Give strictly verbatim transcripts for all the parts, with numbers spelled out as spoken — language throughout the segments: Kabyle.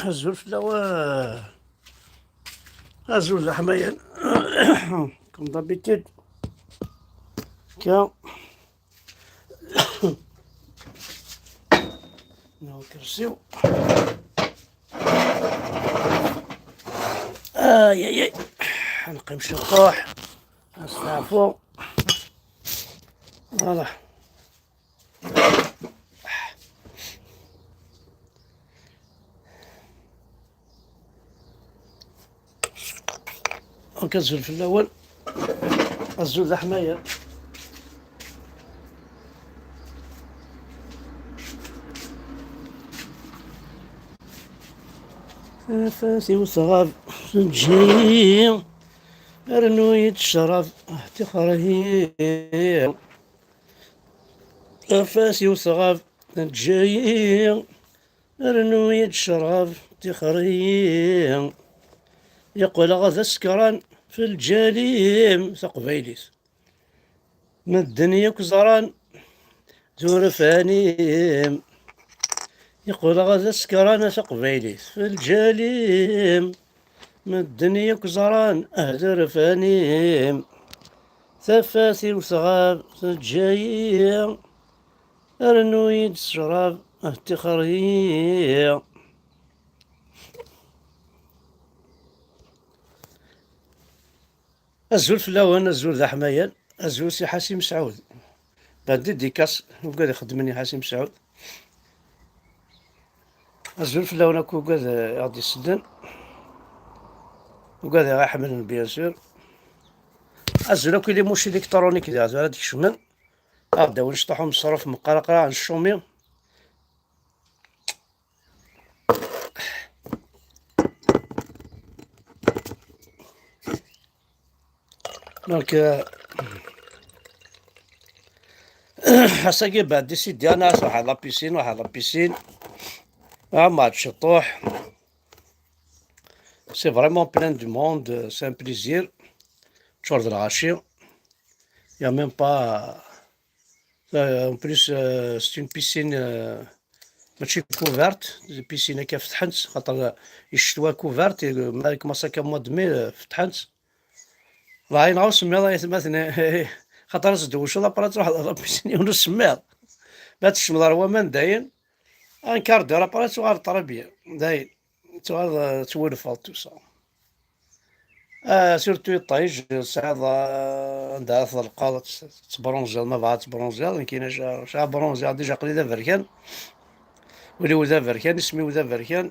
Azul fell-awen. Azul d aḥmayan. Comme d'habitude. Akka. Naw akersi-w. Ay, ay, ay. Neqqim ciṭuḥ. Asteɛfu. Voilà. Donc, azul fell-awen. Azul d aḥmayan. Tafat-iw tɣab, teǧǧa-yi, rnu-yi-d ccrab, tixer-iyi. Tafat-iw tɣab, teǧǧa-yi, rnu-yi-d ccrab, tixer-iyi. Yeqqel-aɣ d asekran f lǧal-im, taqbaylit. Medden yakk ẓran turfan-im. Yeqqel-aɣ d asekran a taqbaylit f lǧal-im. Medden yakk ẓran ah turfan-im. Tafat-iw tɣab teǧǧa-yi. Rnu-yi-d ccrab, ah, ttixer-iyi. Azul fell-awen, azul d aḥmayan, azul si Ḥasi Mesɛud. Bad dédicace, ugad ixeddmen i Ḥasi Mesɛud. Azul fell-awen akk ugad, eh, i ɣ-d-isellen. Ugad i ɣ-iḥemmlen, bien sûr. Azul akk i les mouches électroniques diɣ tura d-kecmen. Ad d-awin cṭuḥ umeṣruf meqqar aqraɛ n ccumi. Donc, euh, ass-agi بعد décidé أنا أروح على la piscine، أروح على la piscine. Ah, match ciṭuḥ. C'est vraiment plein de monde, c'est un plaisir. Tčur d lɣaci. Il y a même pas Euh, en plus, euh, c'est une piscine, euh, mačči couverte, d piscine akka fetḥen-tt, xaṭer, euh, ccetwa couverte, et, euh, ma commence akka mois de mai, euh, fetḥen-tt. Dɣa yenɣa usemmiḍ ay atmaten, xaṭer ad tdewceḍ après ad truḥeḍ ɣer la piscine yiwen usemmiḍ. Ma tkecmeḍ ɣer waman dayen, un quart d'heure après ad tuɣaleḍ très bien, dayen. Tuɣaleḍ, euh, twulfeḍ tout ça. Ah, surtout iṭij, tesɛiḍ, ah, anda ara tḍelqeḍ, ad tt-, tettbronziḍ, ma bɣa ad tettbronziḍ, nekkini ca-, ca bronziɣ déjà, aql-i d aberkan, ul-iw d aberkan, isem-iw d aberkan,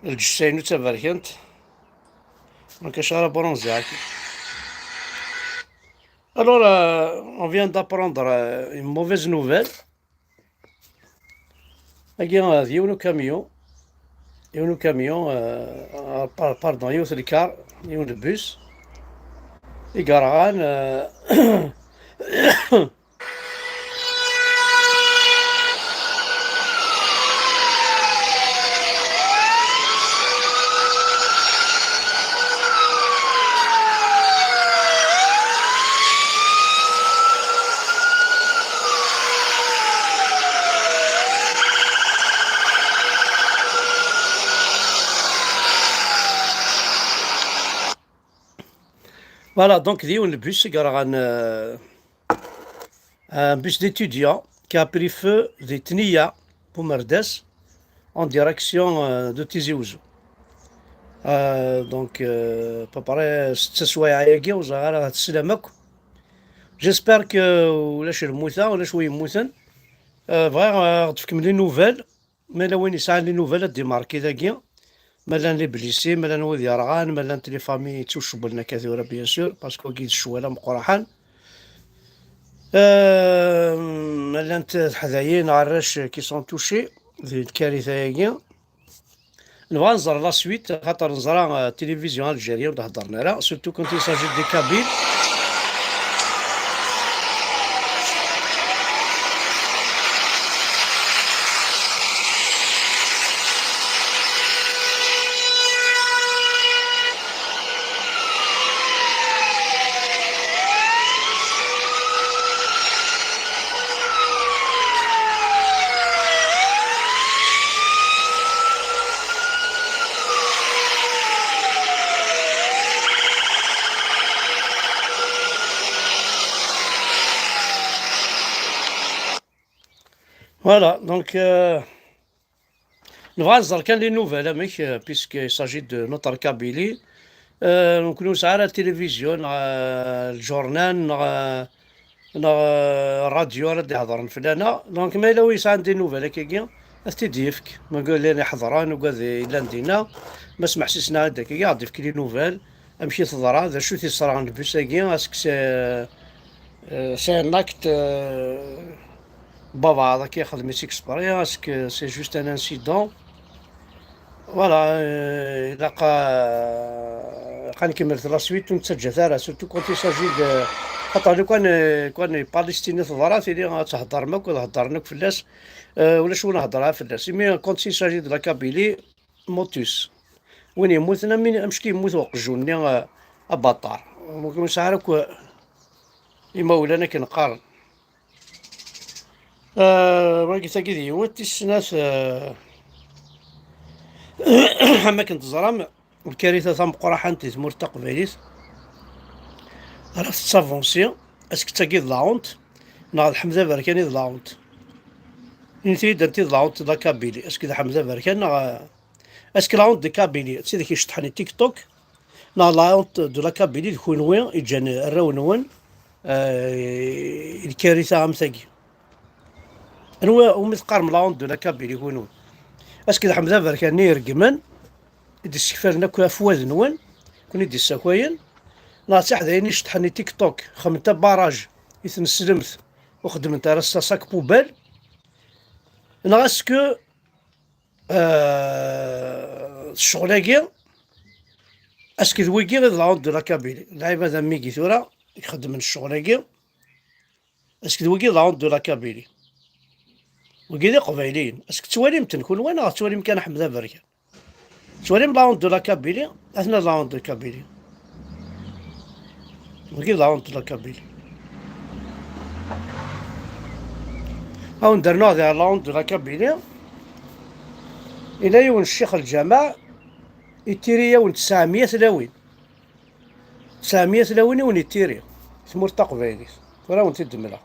lǧessa-inu d taberkant, donc acu ara bronziɣ akka. Alors, euh, on vient d'apprendre, euh, une mauvaise nouvelle. Agi, euh, d yiwen ukamyun, yiwen ukamyun, euh, par-, pardon, yiwet lkar, yiwen lbus, i yerɣan, euh, Voilà, donc d yiwen n bus i yerɣan, euh, un bus d'étudiants qui a pris feu di Tniya, Bumerdas, en direction, euh, de Tizi Ouzou. Euh, donc, euh, à peu près setta swayeɛ-agi, ur ẓriɣ ara teslam akk. J'espère que ulac lmuta, ulac wi yemmuten. Euh, bɣiɣ, euh, ad d-tefkem les nouvelles. Ma yella win yesɛan les nouvelles ad d-imarki dagi. Ma llan les blessés, ma llan wid yerɣan, ma llant les familles yettucewwlen akka tura, bien sûr, parce que wagi d ccwal ameqqran. Euh, ma llant teḥdayin, arrac qui sont touchés di lkarita-agi. Nebɣa ad nẓer la suite, xaṭer neẓra, euh, télévision algérienne ur d-heddren ara, surtout quand il s'agit des Kabyles. Voilà, donc, euh, nebɣa ad nẓer kan les nouvelles, amek, euh, puisqu'il s'agit de notre Kabylie. Euh, donc, ur nesɛi ara télévision, neɣ, euh, le journal, neɣ, euh, neɣ, euh, radio ara d-iheḍren fell-aneɣ. Donc, ma yella wi yesɛan des nouvelles akkagi, ad t-id-yefk. Ma yella llan iḥeḍren, ugad yellan dinna, ma smeḥsisen-aɣ-d akkagi, ad d-yefk les nouvelles. Amek i teḍra, d acu i t-iṣran le bus-agi, est-ce que c'est, euh, c'est un acte, euh, babaɛḍ akka yexdem-it exprès, est-ce que c'est juste un incident? Voilà, euh, ilaq, euh, ilaq ad nkemmel la suite, ur nettaǧǧat ara, surtout quand il s'agit de, xaṭer lukan, euh, lukan Palestine teḍra, tili ad theddrem akk, ad heddren akk fell-as, euh, ulac win heddren ara fell-as. Imi quand il s'agit de la Kabylie, motus. Win yemmuten am win, amcki yemmut uqjun-nni, a, abaṭar. Ur nesɛi ara akk imawlan akken qqaren. Ah, wagi tagi d yiwet, tis snat, ah, am akken teẓram, lkarita tameqqraḥant di tmurt taqbaylit, ara tettavansi, est-ce que d tagi d la honte, neɣ d Ḥmed Aberkan i d la honte? Init-iyi-d anti d la honte de la Kabylie, est-ce que d Ḥmed Aberkan, neɣ, est-ce que la honte de Kabylie d tidak iceṭṭḥen i TikTok, neɣ la honte de la Kabylie d kunwi iǧǧan arraw-nwen, eh, i lkarita am tagi? Anwa umi teqqarem la honte de la Kabylie kunwi? Est-ce que d Ḥmed Aberkan-nni iregmen, i d-issekfalen akk afwad-nwen, kun i d-issakayen, neɣ d tiḥdayin iceṭṭḥen i TikTok, xedment abaraj i tneslemt, ur xeddment ara s sac poubelle, neɣ est-ce que, euh, ccɣel-agi, est-ce que d wigi i d la honte de la Kabylie? Lɛibad am wigi tura i ixeddmen ccɣel-agi, est-ce que d wigi d la honte de la Kabylie? Wigi d iqbayliyen. Est-ce que tettwalim-ten kunwi neɣ tettwalim kan Ḥmed Aberkan? Tettwalim la honte de la Kabylie? Atna la honte de Kabylie. Wigi d la honte de la Kabylie. Awen-d rnuɣ di la honte de la Kabylie. Ila yiwen ccix lǧameɛ, ittiri-yawen tesɛemya tlawin. Tesɛemya tlawin i wen-ittiri. Tmurt taqbaylit. Ur awen-t-id-mleɣ.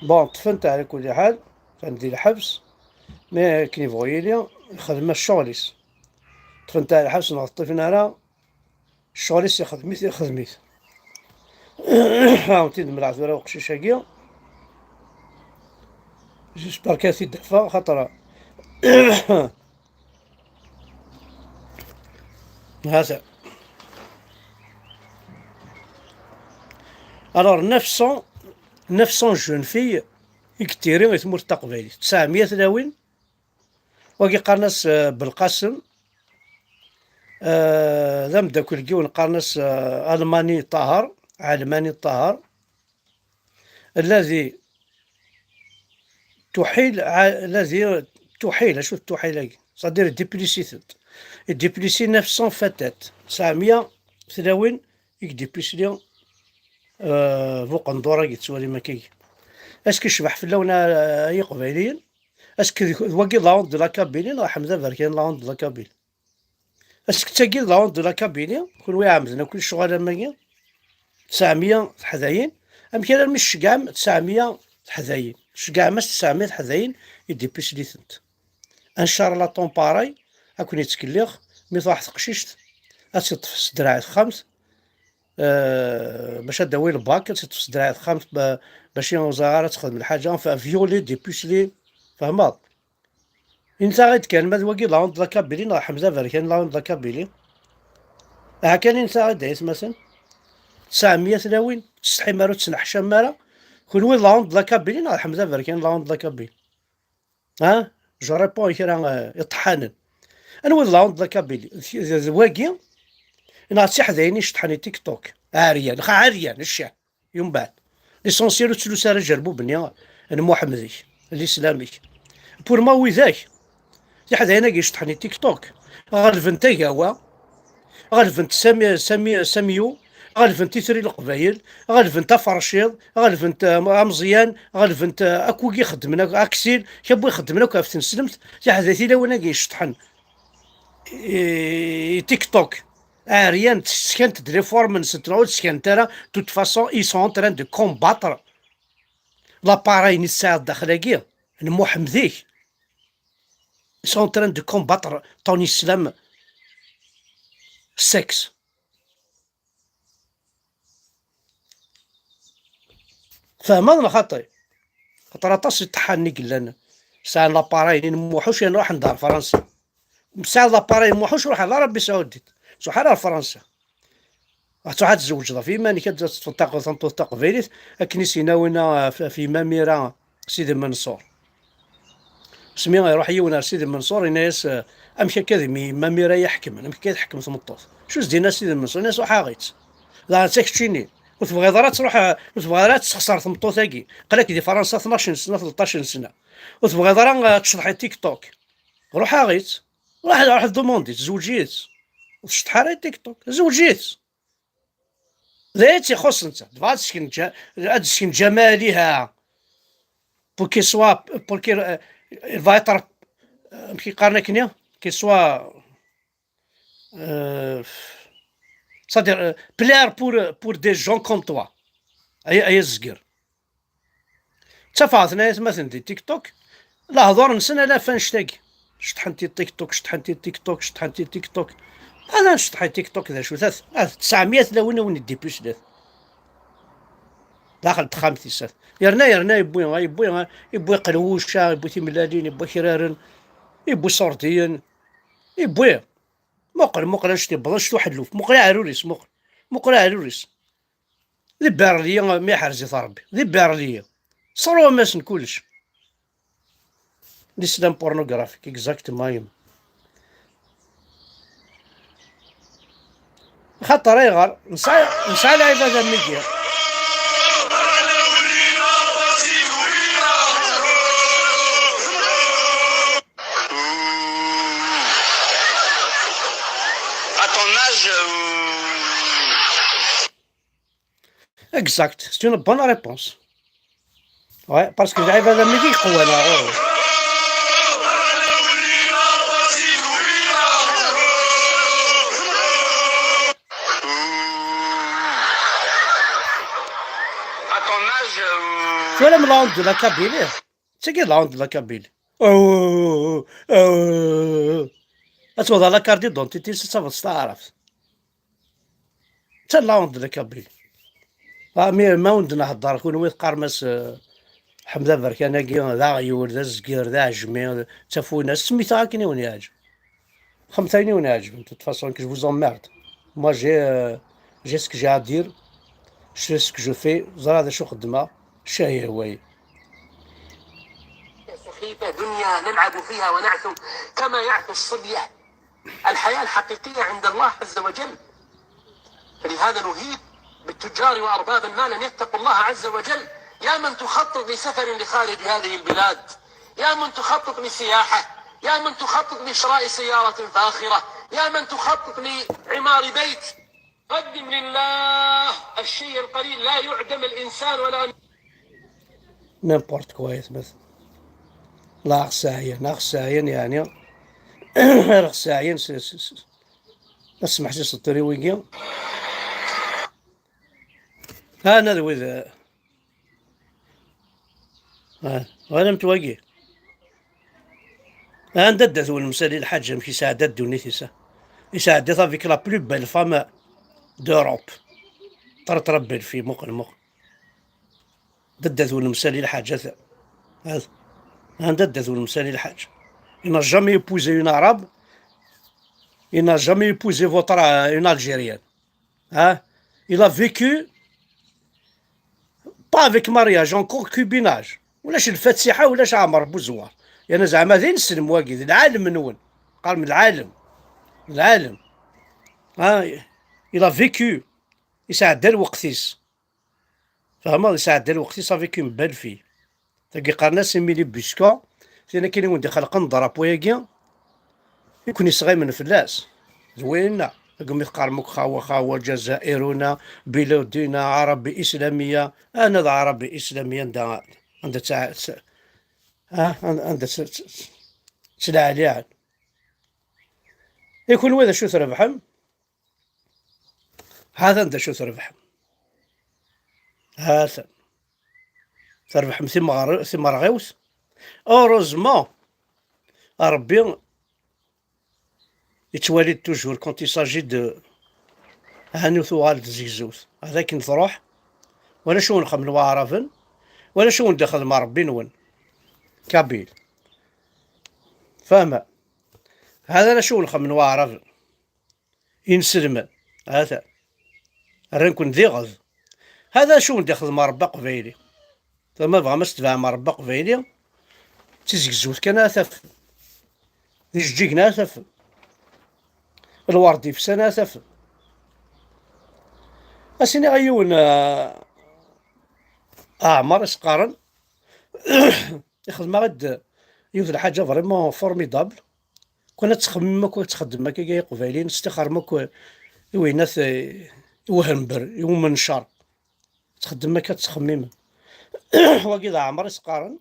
Bon, ṭṭfen-t ɛla kulli ḥal. Atan di lḥebs, mi akken yebɣu yili, yexdem ccɣel-is. Ṭṭfen-t ar lḥebs neɣ ṭṭifen ara, ccɣel-is ixdem-it, ixdem-it. Awen-t-id-mleɣ tura uqcic-agi. J'espère kan ad t-id-afeɣ, xaṭer hata. Alors, neuf cents, neuf cents jeunes filles i yettiri i tmurt taqbaylit. Tesɛemya tlawin, wagi qqaren-as, euh, Belqasem, euh, d ameddakel n yiwen qqaren-as, euh, Almani Ṭaher, Ɛelmani Ṭaher, الذي تحيل ع-، الذي تحيل، acu d tuḥil-agi? C'est-à-dire, idiplisi-tent. Idiplisi neuf cents فتاة. Tesɛemya tlawin i idiplisli, euh, buqendur-agi, tettwalim akkagi. Est-ce que yecbeḥ fell-awen, a, a Iqbayliyen? Est-ce que d, d wagi la honte de la Kabylie, neɣ Ḥmed Aberkan la honte de la Kabylie? Est-ce que d tagi la honte de la Kabylie? Kunwi iɛemden akk ccɣel am wagi? Tesɛemya teḥdayin. Amek armi tceggɛem tesɛemya teḥdayin? Tceggɛem-as tesɛemya teḥdayin, idiplisli-tent. Ancar la ton pareil, ad ken-ittkelliɣ, mi truḥ teqcict, ad tt-iṭṭef s ddreɛ i texxamt, euh, bac ad d-tawi lbak, ad tt-iṭṭef s ddreɛ i texxamt, ba-, bac ur ẓriɣ ara ad texdem lḥaǧa, enfin, violer, diplisli, fehmeḍ? Insa-ɣ-d kan, ma d wagi la honte de la Kabylie, neɣ Ḥmed Aberkan la honte de la Kabylie? Aha kan insa-ɣ-d, ay atmaten. Tesɛemya tlawin, ur tsetḥim ara, ur tettneḥcamem ara. Kunwi la honte de la Kabylie, neɣ Ḥmed Aberkan la honte de la Kabylie? Ha? Je réponds i kra, euh, iṭeḥḥanen. Anwa d la honte de la Kabylie? D, d, d wagi, neɣ d tiḥdayin iceṭṭḥen i TikTok? Ɛeryan, xa ɛeryan, ccah. Yumbeɛd, l'essentiel ur ttlus ara ajerbub-nni n Muḥemmed-ik, l'islam-ik. Pour moi, widak, tiḥdayin-agi iceṭṭḥen i TikTok, ɣelbent Agawa, ɣelbent Sami, Sami, Samiyu, ɣelbent Itri n Leqbayel, ɣelbent Aferciḍ, ɣelbent, euh, Ameẓyan, ɣelbent, euh, akk wigi ixeddmen akk, Aksil, kra n wigi ixeddmen akk ɣef tneslemt, tiḥdayin tilawin-agi iceṭṭḥen i, i TikTok. Ɛeryan, skant-d les formes-nsent, neɣ ur d-skant ara, de toute façon, ils sont en train de combattre l'appareil-nni tesɛiḍ daxel-agi, n Muḥemmed-ik, ils sont en train de combattre ton islam sexe. Fehmeḍ neɣ xaṭi? Xaṭer aṭas iṭeḥḥanen i yellan sɛan l'appareil n Muḥuc, yan ruḥen-d ar Fransa. Sɛiḍ l'appareil n Muḥuc, ruḥ ar Arabie Saoudite. Truḥ ara ar Fransa. Ad truḥ ad tzewǧeḍ ɣef yiman-ik, ad teṭṭfeḍ taq-, tameṭṭut taqbaylit, akken i s-yenna winna ɣef, ɣef yemma Mira Sidi Menṣur. Asmi iruḥ yiwen ar Sidi Menṣur, yenna-yas, eh, amek akka d yemma Mira i ḥekmen, amek akka i tḥekkem tmeṭṭut? Acu s-d-yenna Sidi Menṣur? Yenna-yas, ruḥ aɣ-itt. Daɣen d takeččini. Ur tebɣiḍ ara ad truḥ, ur tebɣiḍ ara ad tessexṣer tmeṭṭut-agi. Aql-ak di Fransa tnac n sna, tleṭṭac n sna. Ur tebɣiḍ ara, eh, ad tecḍeḥ i TikTok. Ruḥ aɣ-itt. Ruḥ, ruḥ ddumandi-tt, zewǧ-itt. Ur tecḍeḥ ara i TikTok. Zewǧ-itt. D aya i tt-ixuṣṣen, d, ad d-tesken Dja-, ad d-tesken Djamaliha. Pour qu'il soit, pour qu'il, euh, il va être, euh, amek i qqaren akkenni? Qu'il soit, euh, c'est-à-dire, euh, plaire pour, pour des gens comme toi. Ay, ay azger. Ttafeɣ-ten ay atmaten di TikTok, lehdur-nsen ala ɣef annect-agi. Ceṭṭḥent i TikTok, ceṭṭḥent i TikTok, ceṭṭḥent i TikTok. Ala nceṭṭeḥ i TikTok d acu-t? At, at tesɛemya tlawin a wen-iddipuslat. Daxel texxamt-is at. Yerna, yerna yewwi, yewwi, yewwi qelwuca, yewwi timellalin, yewwi akraren, yewwi iṣurdiyen, yewwi. Muqel, muqel annect yewweḍ, annect uḥelluf. Muqel aɛrur-is, muqel. Muqel aɛrur-is. D iberliyen mi iḥrez-it Ṛebbi. D iberliyen. Sṛuḥem-asen kullec. L'islam pornographique, exactement. Xaṭer ayɣer? Nesɛa, nesɛa lɛibad am wigi. À ton âge, euh, Exact, c'est une bonne réponse. Ouais, parce que j'arrive à la musique, quoi, là, oh. À ton âge, euh, Tu vois, la langue de la Kabylie, c'est quelle langue de la Kabylie? Oh, oh, oh, oh. Ad tawḍeḍ la carte d'identité, s ttafeḍ s taɛrabt. D talaɣent d la Kabyle. Ah, mi, ma wen-d-nhedder, kunwi teqqarem-as, eh, Ḥmed Aberkan-agi d aɣyul, d azger, d aɛejmi, d tafunast, semmit-aɣ akken i wen-yeɛǧeb. Xemt ayen i wen-iɛeǧben, de toute façon, que je vous emmerde. Moi, j'ai, euh, j'ai ce que j'ai à dire, je sais ce que je fais, ẓriɣ d acu xeddmeɣ, cah yehwa-yi. سخيفة دنيا نلعب فيها ونعثو كما يعثو الصبية. الحياة الحقيقية عند الله عز وجل. فلهذا نهيب بالتجار وأرباب المال أن يتقوا الله عز وجل. يا من تخطط لسفر لخارج هذه البلاد، يا من تخطط لسياحة، يا من تخطط لشراء سيارة فاخرة، يا من تخطط لعمار بيت، قدم لله الشيء القليل، لا يعدم الإنسان ولا N'importe quoi, يا ثمث. لا، خصها عيان، لا، خصها عيان، يعني. راه خصها عيان، س-، س-، س-، اسمح لي سطري ويقي. ها أنا ذوي ذا. ها، وأنا متواقي. ها، نددت والمسالي الحاج، مشي ساعدت دوني تيسا. يساعدت avec la plus belle femme d'Europe. ترى تربي في مقل مقل. Ddad ur nemsali lḥaǧa ta. Hada. Anda ddad ur nemsali lḥaǧa. Il n'a jamais épousé une arabe. Il n'a jamais épousé votre, euh, une algérienne. Hein? Il a vécu pas avec mariage, en concubinage. Ulac lfatiḥa, ulac Ɛmer Buzwar. Yana zeɛma d ineslem wagi, d lɛalem-nwen. Qqarem lɛalem. Lɛalem. Hein? Il a vécu. Yesɛedda lweqt-is. Fehmeḍ, yesɛedda lweqt-is avec une belle fille. Tagi qqaren-as Émilie Busquet, tin akken i wen-d-ixelqen drapeau-agi, i ken-isɣimen fell-as. D winna, deg umi teqqarem akk xawa, xawa, Ǧazairuna, Biladuna, Ɛarabi Islamiya, ana d Ɛarabi Islamiya anda, anda tt-, tt-, ah, anda tt-, tt-, tt-, ttlaɛliɛen. I kunwi d acu trebḥem? Hatan d acu trebḥem. Hatan. Trebḥem timeɣri-, timerɣiwt, Heureusement, Rebbi yettwali-d toujours quand il s'agit de, hanut uɣal-d tzegzewt, ad akken truḥ, wala acu wen-xemmen waɛraben, wala acu wen-d-ixdem Rebbi-nwen. Kabyle. Fahma? Hada acu wen-xemmen waɛraben. Inselmen, atan, rran-ken d iɣed. Hada acu wen-d-ixdem Rebbi aqbayli. Tama bɣam ad s-tebɛem Rebbi aqbayli, d tizegzewt kan ara tafem, d ijeǧǧigen ara tafem, lwerd ifsan ara tafem. Ad s-iniɣ i yiwen, ah, Aɛmer i s-qqaren, ixdem-aɣ-d yiwet lḥaǧa vraiment formidable. Kwan ad txemmem akk, ad txeddem akka i Iqbayliyen, stixrem akk i winnat, eh, i uhember, i umencar. Txeddem akka, ad txemmim. Wagi d Aɛmer i s-qqaren.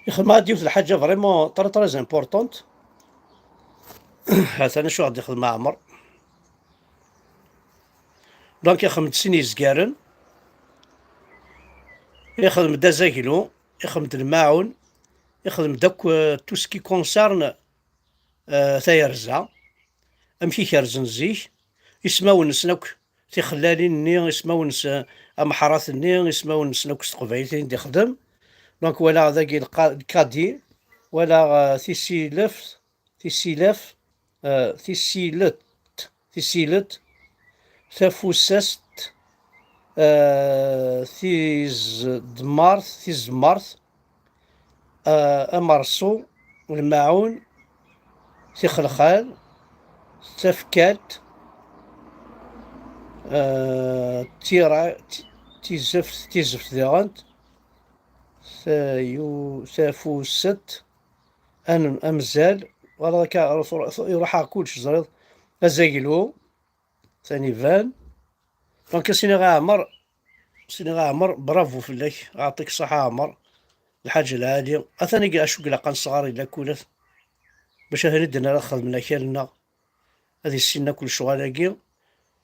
Ixdem-aɣ-d yiwet lḥaǧa vraiment très, très importante. Atan acu i ɣ-d-ixdem Aɛmer. Donc, ixdem-d sin yezgaren, ixdem-d azaglu, ixdem-d lmaɛun, ixdem-d akk, euh, tout ce qui concerne, euh, tayerza, amek i kerzen zik, ismawen-nsen akk, tixellalin-nni, ismawen-nsen, ameḥrat-nni, ismawen-nsen akk s teqbaylit i d-ixdem. Donc, walaɣ dagi lqa-, lkadi, walaɣ, euh, tisileft, tisilaf, euh, tisilet, tisilet, tafusast, euh, tizdmart, tizmart, euh, amerṣu, lmaɛun, tixelxal, tafkalt, euh, tira-, ti-, tizeft, tizeft diɣen, tayu-, tafusat, an-, amzal, wala akka, iruḥ-aɣ kullec, teẓriḍ, azaglu, taniban. Donc, a s-iniɣ a Ɛmer, a s-iniɣ a Ɛmer, bravo fell-ak, ɛṭik ṣṣeḥḥa a Ɛmer, lḥaǧa lɛali. Atan i acu ilaq ad nesɣer i lakulat, bac atan i d-nara ad xedmen akal-nneɣ, ad issinen akk lecɣal-agi,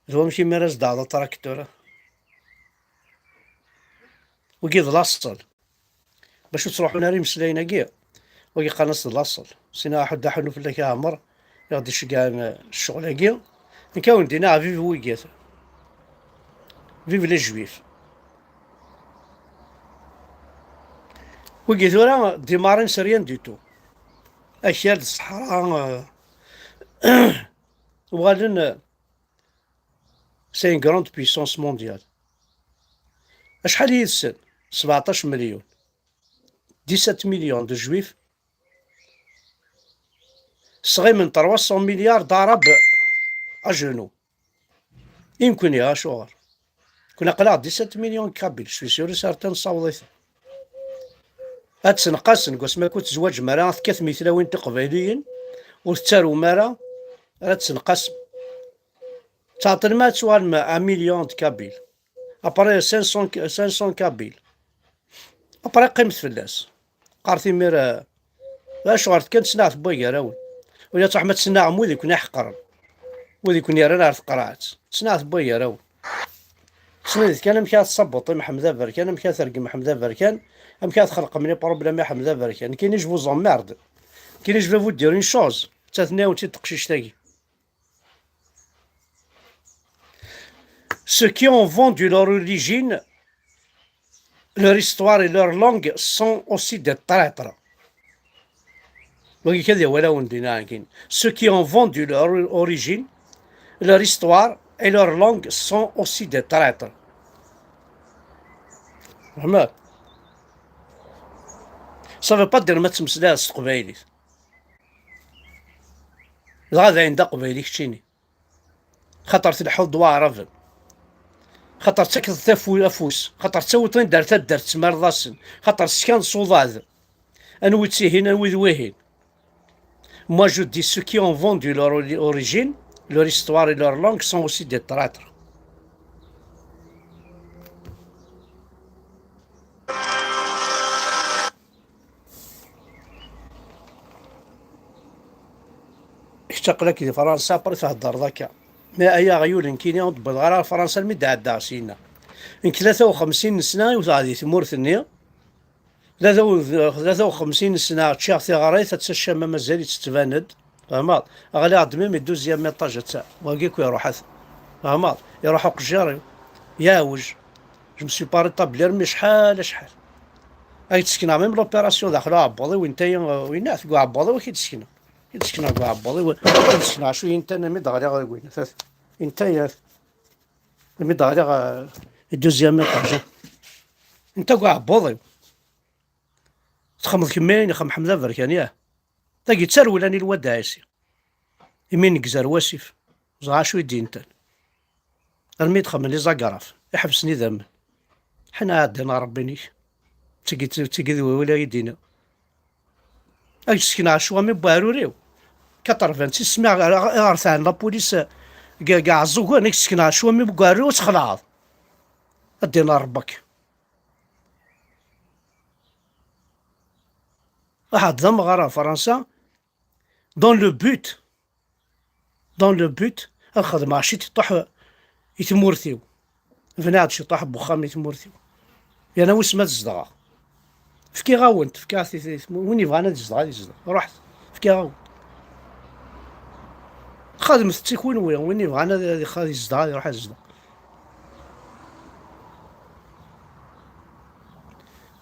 d wamek imi ara s-d-aɣeḍ atraktur. Wigi d laṣel. Bac ur ttruḥun ara imeslayen-agi, wagi qqaren-as d laṣel. Sina aḥuddu aḥunnu fell-ak a Ɛmer, i ɣ-d-iceggɛen, eh, ccɣel-agi. Nekk a wen-d-iniɣ vive wigad. Vive les juifs. Wigi tura démarren s rien du tout. Akal d ṣṣeḥra, eh, uɣalen, eh, c'est une grande puissance mondiale. Acḥal yid-sen? Sebɛṭac millions. Dix-sept millions de juifs. Sɣimen trois cents milliards d'arabes à genoux. I nekkni, acuɣer? Kun aql-aɣ dix-sept millions n Kabyles, je suis sûr et certain nessaweḍ-iten. Ad ttneqqasen, deg wasmi akk ur tezwaǧem ara, ad tekkatem i tlawin tiqbayliyin, ur tettarum ara, ara ttneqqasem. Ttɛeṭṭilem ad tuɣalem un million de Kabyles. Après cinq cents, cinq cents Kabyles. Après qqimet fell-as. Qqaret imir, eh, d acuɣer tekkan tesnaɛt n way gar-awen. Wala truḥem ad tesnaɛem wid i ken-iḥeqren. Wid i ken-yerran ar tqerɛet. Tesnaɛt n way gar-awen. Tessneḍ kan amek ara tessabuṭim Ḥmed Aberkan, amek ara tergem Ḥmed Aberkan, amek ara txelqem les problèmes i Ḥmed Aberkan. Nekkini, je vous emmerde. Nekkini, je vais vous dire une chose. Ttaten-awen-tt-id teqcict-agi. Ceux qui ont vendu leur origine, leur histoire et leur langue sont aussi des traîtres. Wagi kan d awal a wen-d-iniɣ akkin. Ceux qui ont vendu leur origine, leur histoire et leur langue sont aussi des traîtres. Fehmeḍ? Ça veut pas dire ma tettmeslayeḍ s teqbaylit. Dɣa d ayen d aqbayli keččini. Xaṭer tleḥḥuḍ d waɛraben. Xaṭer tettakeḍ tafu-, afus. Xaṭer tettawiḍ-ten-id ar taddart, tsemmareḍ-asen. Xaṭer teskanseḍ uḍad. Anwi ttihin, anwi d wihin? Moi, je dis, ceux qui ont vendu leur ori-, origine, leur histoire et leur langue sont aussi des traîtres. Kečč aql-ak di Fransa, après theddreḍ akka. Ma ay aɣyul, nekkini ur d-wwiḍeɣ ara ɣer Fransa almi d-ɛeddaɣ syenna. Nekk tlata u xemsin n sna i wteɣ di tmurt-nni, Tlata u xemsin sna ččiɣ tiɣrit, atta ccama mazal-itt tettban-d. Fehmeḍ? Ɣliɣ-d même i deuxième étage, atta wagi akk iruḥ-at. Fehmeḍ? Iruḥ uqejjir-iw. Yeɛwej. Je me suis pas rétabli armi acḥal, acḥal. Ay d-sekneɣ même l'opération daxel uɛebbuḍ-iw, inta-yi, winna, deg uɛebbuḍ-iw i d-sekneɣ. I d-sekneɣ deg uɛebbuḍ-iw, i d-sekneɣ acu inta, mi d-ɣliɣ deg winna. Inta-yi. Mi d-ɣliɣ, euh, deuxième étage. Inta deg uɛebbuḍ-iw. Txemmeḍ kemmi ayen ixemm Ḥmed Aberkan, yah? Tagi d tarewla-nni n Lwad Ɛisi. Imi neggez ar wasif, ẓer acu i d-yentan. Armi i d-xemmen les agrafes, iḥebsen idammen. Ḥna ɛeddan ɣer Rebbi-nek. D tagi, d tagi d wawal ay d-yenna. Ad k-d-sekneɣ ccwami n uɛrur-iw. Quatre-vingt-six, smiɣ ɣer, ɣer, ɣer tɛen la police, g-, g Ɛeẓẓugen, ad k-d-sekneɣ ccwami n uɛrur-iw, ad txelɛeḍ. Ad d-yenɣ Rebbi-k. Ahat d amɣar ɣer Fransa, dans le but, dans le but, ad xedmeɣ ciṭuḥ i tmurt-iw. Bniɣ-d ciṭuḥ n wexxam i tmurt-iw. Yerna wissen ma ad zedɣeɣ. Fkiɣ-awen-t, fkiɣ-t i, i tmurt. Win yebɣan ad izdeɣ, ad izdeɣ. Ruḥet, fkiɣ-awen. Xedmet-tt i kunwi, win yebɣan ad, ad, ad izdeɣ, ad iruḥ ad izdeɣ.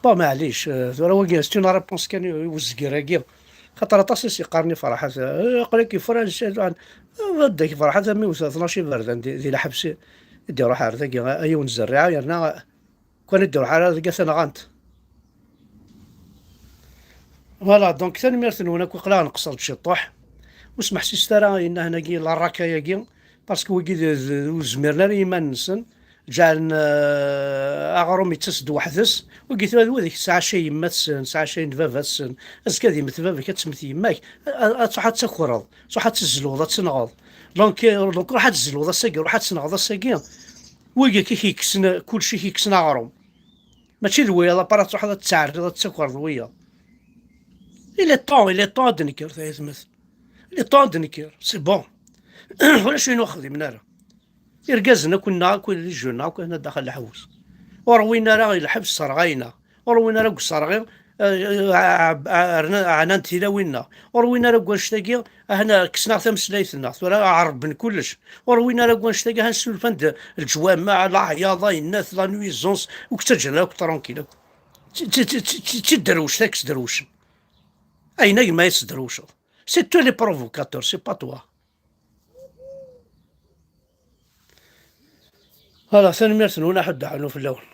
Bon, maɛlic, euh, tura wagi, c'est une réponse kan i, i uzger-agi. Xaṭer aṭas i s-yeqqaren i Ferḥat, euh, aql-ak i Fransa, euh, ad ak Ferḥat, a mi wet tnac iberdan di, di lḥebs i, i d-iruḥ ar dagi, a, a yiwen zerriɛa, yerna, euh, kan i d-iruḥ ar dagi, a t-nɣant. Voilà, donc tanemmirt-nwen akk, aql-aɣ nqeṣṣer-d ciṭuḥ. Ur smeḥsiset ara i nnehna-agi, la raka-agi, parce que wigi d, d, ur zmiren ara i yiman-nsen, ǧeɛlen, euh, aɣrum yettas-d weḥd-s, wigi tura d wid i tesɛacayen yemma-tsen, sɛacayen baba-tsen, azekka ad yemmet baba-k, ad temmet yemma-k, a, a, ad truḥ ad takreḍ, truḥ ad tezluḍ, ad tenɣeḍ. Donc, euh, donc ruḥ ad tezluḍ ass-agi, ruḥ ad tenɣeḍ ass-agi. Wigi i k-yekksen, kulci i k-yekksen aɣrum. Mačči d wiyaḍ, apara ad truḥeḍ ad tɛerriḍ, ad takreḍ wiyaḍ. Il est temps, il est temps ad d-nekker, tayetmat. Il est temps ad d-nekker, c'est bon. Ulac win ur xdimen ara. Irgazen akk nneɣ, akk les jeunes, akk hna daxel lḥewwes. Ur win ara i lḥebs, sserɣayen-aɣ. Ur win ara deg userɣi, eh, eh, ɛnan tilawin-nneɣ. Ur win ara deg wannect-agi, ahna kksen-aɣ tameslayt-nneɣ. Tura ɛerben kullec. Ur win ara deg wannect-agi, han sulfan-d leǧwameɛ, leɛyaḍ, ayennat, la nuisance, ur k-ttaǧǧan akk tranquille akk. D, d, d, d, d tidderwect ay yesderwcen. Ayen a gma yesderwceḍ. C'est tous les provocateurs, c'est pas toi. Voilà, tanemmirt-nwen, aḥuddu aḥunnu fell-awen.